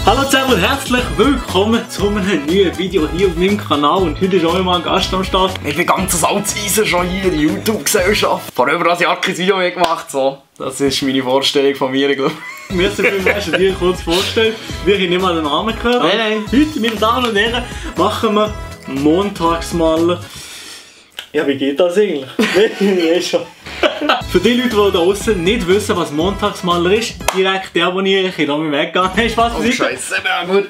Hallo zusammen und herzlich willkommen zu einem neuen Video hier auf meinem Kanal. Und heute ist auch mal ein Gast am Start. Ich bin ganz Salzeisen schon hier in der YouTube-Gesellschaft. Vor über ein Jahr kein Video mehr gemacht. So. Das ist meine Vorstellung von mir, glaube ich. Wir sind für dir kurz vorgestellt. Wir haben nicht mal den Namen gehört. Nein. Heute, meine Damen und Herren, machen wir Montagsmaler. Ja, wie geht das eigentlich? Nee, schon. Für die Leute, die da draußen nicht wissen, was Montagsmaler ist, direkt deabonnieren. Ich kann da weggegangen. Hey, Spaß Oh Scheiße, ja gut.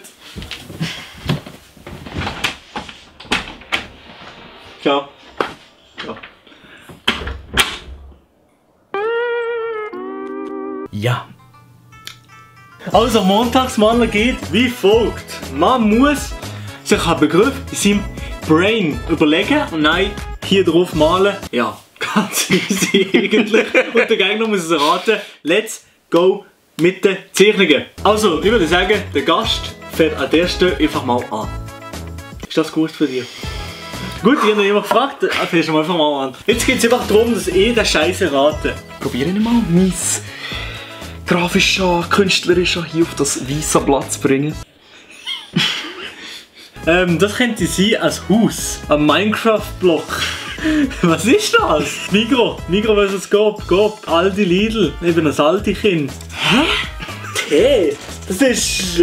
Ciao. Ja. Ja. Also Montagsmaler geht wie folgt. Man muss sich einen Begriff in seinem Brain überlegen und dann hier drauf malen. Ja, ganz easy eigentlich. Und der Gegner muss es erraten. Let's go mit den Zeichnungen. Also, ich würde sagen, der Gast fährt an der Stelle einfach mal an. Ist das gut für dich? Gut, ich habe noch jemanden gefragt, fährst du einfach mal an. Jetzt geht es einfach darum, dass ich den Scheiß errate. Probiere ich mal mein grafischer, künstlerischer hier auf das weiße Blatt zu bringen. Das könnte sein als Haus, ein Minecraft-Block. Was ist das? Migros vs. Coop, Aldi, Lidl. Ich bin ein Aldi-Kind. Hä? Hey, das ist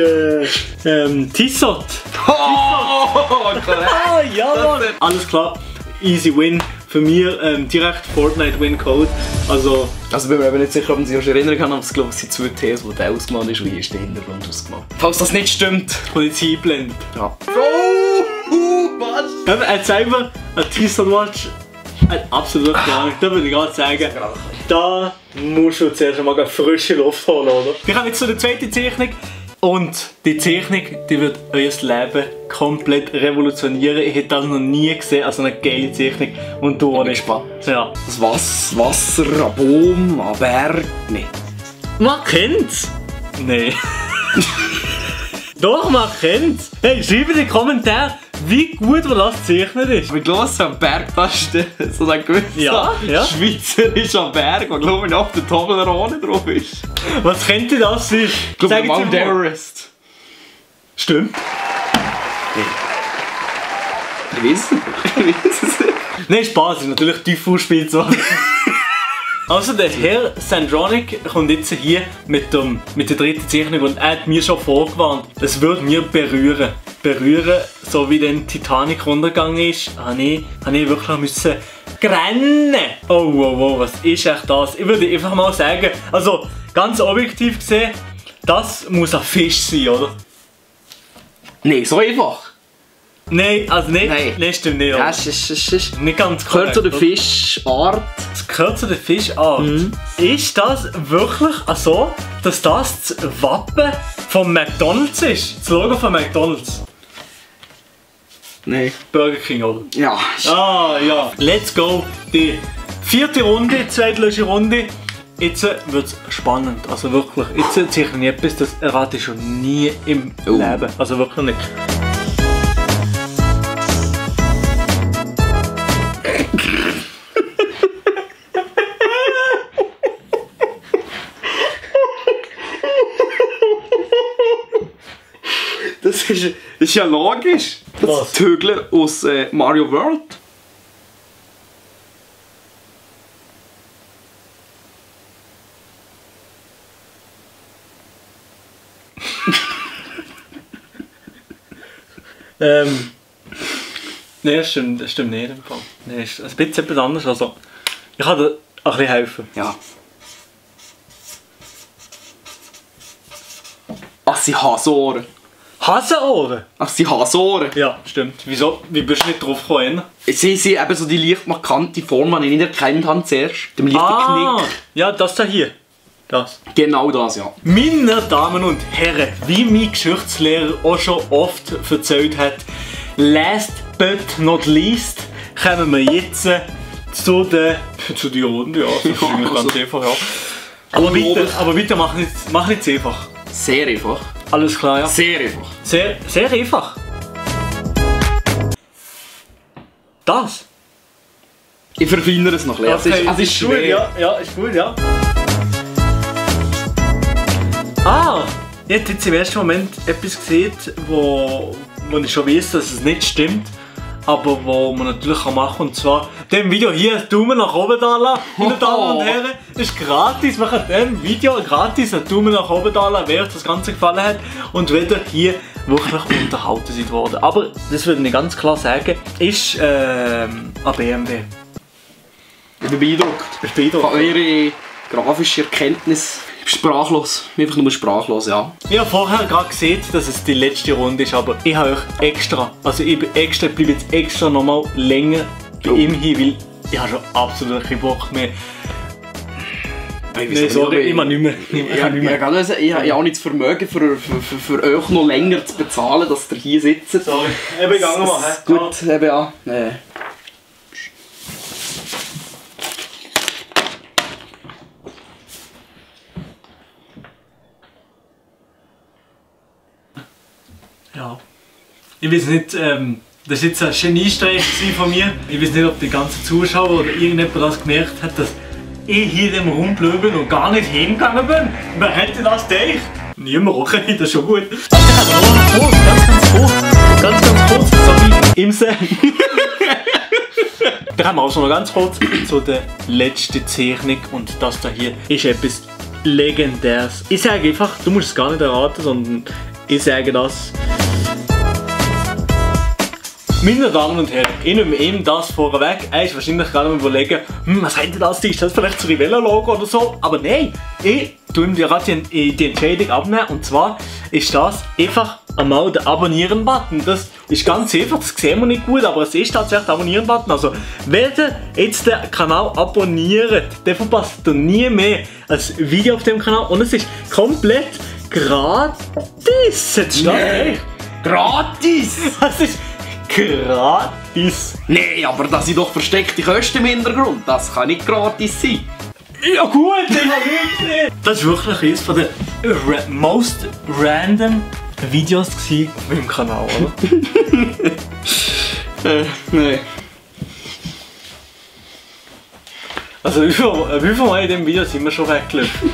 Tissot. Ah, ja, Mann. Alles klar, easy win. Für mich direkt Fortnite Win-Code. Also bin mir eben nicht sicher, ob man sich auch erinnern kann, aber ich glaube, es sind 2 Ts, die der ausgemacht ist, wie ist der Hintergrund ausgemacht. Falls das nicht stimmt. Polizei blendet. Ja. Was? Jetzt einfach ein Tissot-Watch. Absolut gar nicht. Da würde ich gerade sagen, da musst du zuerst einmal frische Luft holen, oder? Wir kommen jetzt zu der zweiten Zeichnung. Und die Zeichnung, die wird euer Leben komplett revolutionieren. Ich hätte das noch nie gesehen, also eine geile Zeichnung. Und du auch nicht. Ja. Das Wasser, ein Baum, ein Berg, nee. Man kennt's! Nee. Doch, man kennt's! Hey, schreibt in die Kommentare, wie gut man das gezeichnet ist. Ich glaube, es ist ein Berg, das ist so ein gewisser schweizerischer Berg, der glaube ich auf der Toblerone drauf ist. Was könnte das sein? Ich glaube, Mount Everest. Stimmt. Ich weiß es nicht. Nein, Spaß, ist natürlich Typhus-Spielzeug. Also der Herr Sandronic kommt jetzt hier mit der dritten Zeichnung und er hat mir schon vorgewarnt, es würde mir berühren, so wie der Titanic runtergegangen ist, habe ich wirklich müssen rennen. Oh, was ist echt das? Ich würde einfach mal sagen, also ganz objektiv gesehen, das muss ein Fisch sein, oder? Nein, so einfach. Nein, also nicht. Nein, stimmt nicht. Ja, ist nicht ganz korrekt. Gehört zu der Fischart. Es gehört zu der Fischart. Ist das wirklich so, dass das Wappen von McDonald's ist? Das Logo von McDonald's? Nein. Burger King, oder? Ja. Ah, ja. Let's go. Die 4. Runde, zweitletzte Runde. Jetzt wird es spannend. Also wirklich. Jetzt zeichne ich etwas, das errate ich schon nie im Leben. Also wirklich nicht. Das ist ja logisch. Das Was? ist Tögler aus Mario World. Nein, das stimmt nicht im Fall. Nein, das ist ein bisschen etwas anderes. Also, ich kann dir ein bisschen helfen. Ja. Ach, sie Hasenohren. Hasenohren? Ach, sie Hasenohren. Ja, stimmt. Wieso? Wie bist du nicht drauf gekommen? Sie sind eben so die leicht markante Form, die ich nicht erkannt habe zuerst. Dem leichten Knick. Ja, das da hier. Das. Genau das, ja. Meine Damen und Herren, wie mein Geschichtslehrer auch schon oft erzählt hat, last but not least kommen wir jetzt zu der Runde. Ja, das ist eigentlich ganz einfach, ja. Aber bitte mach nicht einfach. Sehr einfach. Alles klar, ja. Sehr einfach. Sehr einfach. Das. Ich verfeinere es noch ein bisschen. Okay, es ist schwer. Gut, ja. Ja, ist gut, ja. Ah! Ich habe jetzt im ersten Moment etwas gesehen, wo ich schon weiß, dass es nicht stimmt. Aber wo man natürlich machen kann. Und zwar dem Video hier einen Daumen nach oben da lassen. Meine Damen und Herren, das ist gratis. Man kann dem Video gratis einen Daumen nach oben da lassen, wer euch das Ganze gefallen hat. Und wenn ihr hier wirklich unterhalten seid worden. Aber das würde ich ganz klar sagen, ist ein BMW. Ich bin beeindruckt. Ich bin beeindruckt. Eure grafische Erkenntnis. Sprachlos. Einfach nur sprachlos, ja. Ich habe vorher gerade gesehen, dass es die letzte Runde ist, aber ich habe euch extra, also ich bleibe jetzt extra nochmal länger bei ihm hin, weil ich habe schon absolut keinen Bock mehr. Nein, sorry, immer nicht mehr. Ich habe auch nicht das Vermögen für euch noch länger zu bezahlen, dass ihr hier sitzt. Sorry, ich bin gegangen mal. Gut, eben ja. Ja. Ich weiß nicht, das war jetzt ein Geniestreich von mir. Ich weiß nicht, ob die ganzen Zuschauer oder irgendjemand das gemerkt hat, dass ich hier in dem Raum geblieben bin und gar nicht hingegangen bin. Wer hätte das gedacht? Niemand, okay, das ist schon gut. Ganz kurz, sorry, Imse. Dann haben wir auch noch ganz kurz zu der letzten Zeichnung und das da hier ist etwas Legendäres. Ich sage einfach, du musst es gar nicht erraten, sondern ich sage das. Meine Damen und Herren, ich nehme ihm das vorweg. Er ist wahrscheinlich gerade am überlegen, was hätte das? Ist das vielleicht das Rivella-Logo oder so? Aber nein, ich tue ihm gerade die Entscheidung abnehmen. Und zwar ist das einfach einmal der Abonnieren-Button. Das ist ganz einfach, das sehen wir nicht gut, aber es ist tatsächlich der Abonnieren-Button. Also, wenn ihr jetzt den Kanal abonniert, dann verpasst ihr nie mehr ein Video auf dem Kanal. Und es ist komplett gratis. Jetzt Nee. Gratis! Das ist gratis. Nee, aber das sind doch versteckte Kosten im Hintergrund. Das kann nicht gratis sein. Ja gut, ich habe nicht gesehen. Das war wirklich eines von den most random Videos auf meinem Kanal, oder? Nee. Also wie viel Mal in diesem Video sind wir schon weggelaufen?